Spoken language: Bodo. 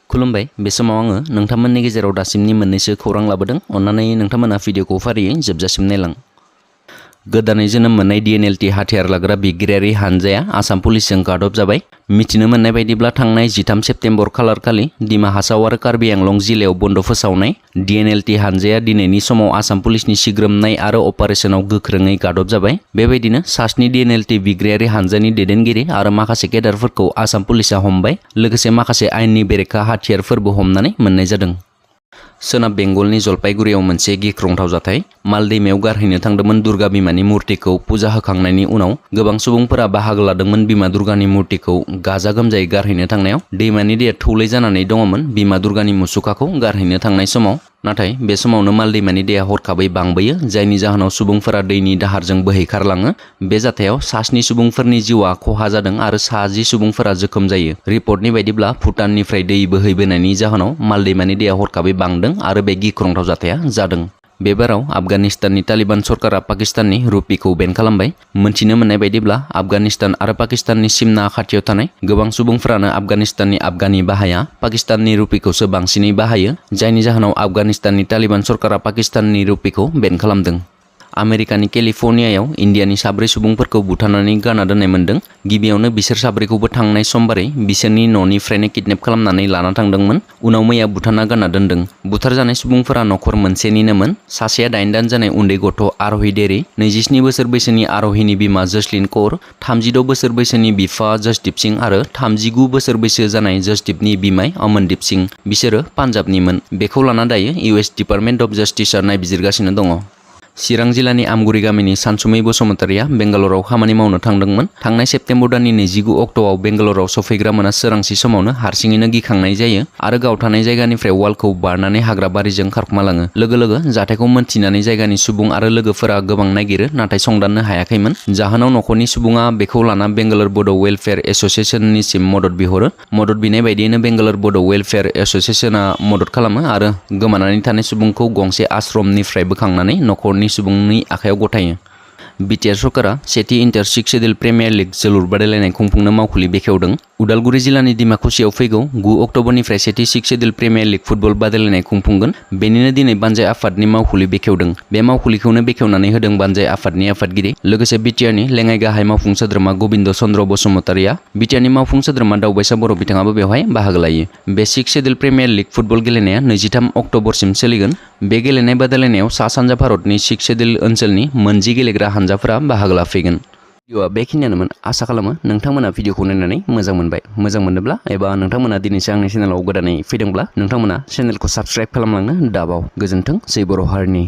खुलुमबाय बे समाव आङो नोंथांमोननि गेजेराव दासिमनि मोननैसो खौरां लाबोदों। अन्नानै नोंथांमोना भिडिअखौ फारियै जोबजासिम नायलां। गोदानै जोनोम मोननाय DNLT हाथियार लाग्रा बिगिरियारि हानजाया आसाम पुलिसजों गादब जाबाय। मिथिनो मोननाय बायदिब्ला थांनाय 13 सेप्तेम्बर खालारखालि डिमा हासाव आरो कार्बि आंलं जिल्लायाव बन्द फोसावनाय DNLT हानजाया दिनैनि समाव आसाम पुलिसनि सिग्रोमनाय आरो अपारेशनाव गोख्रोङै गादब जाबाय। बेबायदिनो सास्नि DNLT बिगिरियारि हानजानि दैदेनगिरि आरो माखासे केडारफोरखौ आसाम पुलिसा हमबाय। लोगोसे माखासे आयेननि बेरेखा हाथियारफोरबो हमनानै मोननाय जादों। सोनाब बेंगलनि जलपाइगुरियाव मोनसे गिख्रंथाव जाथाय। माल दैमायाव गारहैनो थांदोंमोन दुर्गा बिमानि मुर्तिखौ पुजा होखांनायनि उनाव गोबां सुबुंफोरा बाहागो लादोंमोन बिमा दुर्गानि मुर्तिखौ गाजा गोमजायै गारहैनो थांनायाव। दैमानि दैया थौले जानानै दङमोन बिमा दुर्गानि मुसुखाखौ गारहैनो थांनाय समाव। नाथाय बे समावनो माल दैमानि दैया हरखाबै बांबोयो, जायनि जाहोनाव सुबुंफोरा दैनि दाहारजों बोहैखारलाङो। बे जाथायाव सास्नि सुबुंफोरनि जिउआ खहा जादों आरो 10 सुबुंफोरा जोखोम जायो। रिपर्टनि बायदिब्ला भुटाननिफ्राय दै बोहैबोनायनि जाहोनाव माल दैमानि दैया हरखाबै बांदों आरो बे गिख्रंथाव जाथाया जादों। बे बाराव आफगानिस्ताननि तालिबान सरकारा पाकिस्ताननि रुपिखौ बेन खालामबाय। मोनथिनो मोननाय बायदिब्ला आफगानिस्तान आरो पाकिस्ताननि सिमना खाथियाव थानाय गोबां सुबुंफोरानो आफगानिस्ताननि आफगानि बाहाया, पाकिस्ताननि रुपिखौसो बांसिनै बाहायो, जायनि जाहोनाव आफगानिस्ताननि तालिबान सरकारा पाकिस्ताननि रुपिखौ बेन खालामदों। आमेरिकानि केलिफर्नियायाव इन्डियानि 4 सुबुंफोरखौ बुथारनानै गारना दोननाय मोनदों। गिबियावनो बिसोर 4खौबो थांनाय समबारै बिसोरनि न'निफ्रायनो किडनेप खालामनानै लाना थांदोंमोन, उनाव मैया बुथारना गारना दोनदों। बुथारजानाय सुबुंफोरा नखर मोनसेनिनोमोन। सासेया 8 दान जानाय उन्दै गथ' आर'हि देरी, 27 बोसोर बैसोनि आर'हिनि बिमा जसलिन कौर, 36 बोसोर बैसोनि बिफा जसदीप सिंह आरो 39 बोसोर बैसो जानाय जसदीपनि बिमाय अमनदीप सिंह। बिसोरो पान्जाबनिमोन। बेखौ लाना दायो US डिपार्टमेन्ट अफ जस्टिसआ नायबिजिरगासिनो दङ। चिरां जिल्लानि आमगुरि गामिनि सानसुमै बसुमतारिया बेंगालराव खामानि मावनो थांदोंमोन। थांनाय सेप्तेम्बर दाननि 29 अक्ट'आव बेंगालराव सफैग्रा मोना सोरांसि समावनो हारसिङैनो गिखांनाय जायो आरो गाव थानाय जायगानिफ्राय वालखौ बारनानै हाग्रा बारिजों खारखोमालाङो। लोगो लोगो जाथायखौ मोनथिनानै जायगानि सुबुं आरो लोगोफोरा गोबां नागिरो, नाथाय संदाननो हायाखैमोन। जाहोनाव नखरनि सुबुङा बेखौ लाना बेंगालर बड' वेलफेयार एस'सिएशननिसिम मदद बिहरो। मदद बिनाय बायदियैनो बेंगालर बड' वेलफेयार एस'सिएशना मदद खालामो आरो गोमानानै थानाय सुबुंखौ गंसे आश्रमनिफ्राय बोखांनानै नखरनि सुबुंनि आखायाव गथायो। बिटिआर सरकारा सेथि इन्टार 6 शेड्युल प्रिमियार लीग जोलुर बादायलायनाय खुंफुंनो मावखुलि बेखेवदों। उदालगुरि जिल्लानि दिमाकुसियाव फैगौ 9 अक्ट'बरनिफ्राय सेथि 6 शेड्युल प्रिमियार लीग फुटबल बादायलायनाय खुंफुंगोन। बेनिनो दिनै बानजाय आफादनि मावखुलि बेखेवदों। बे मावखुलिखौनो बेखेवनानै होदों बानजाय आफादनि आफादगिरि लोगोसे बिटिआरनि लेङाइ गाहाय मावफुं सोद्रोमा गबिन्द चन्द्र बसुमतारिया। बिटिआरनि मावफुं सोद्रोमा दावबायसा बर' बिथाङाबो बेवहाय बाहागो लायो। बे 6 शेड्युल प्रिमियार लीग फुटबल गेलेनाया 23 अक्ट'बरसिम सोलिगोन। बे गेलेनाय बादायलायनायाव सा-सानजा भारतनि 6 शेड्युल ओनसोलनि 10 गेलेग्रा हानजाफोरा बाहागो लाफैगोन। भिडिअआ बेखिनियानोमोन। आसा खालामो नोंथांमोना भिडिअखौ नायनानै मोजां मोनबाय। मोजां मोनोब्ला एबा नोंथांमोना दिनैसो आंनि चेनेलाव गोदानै फैदोंब्ला नोंथांमोना चेनेलखौ साबस्क्राइब खालामलांनो दाबाव। गोजोन्थों। जै बर' हारिनि।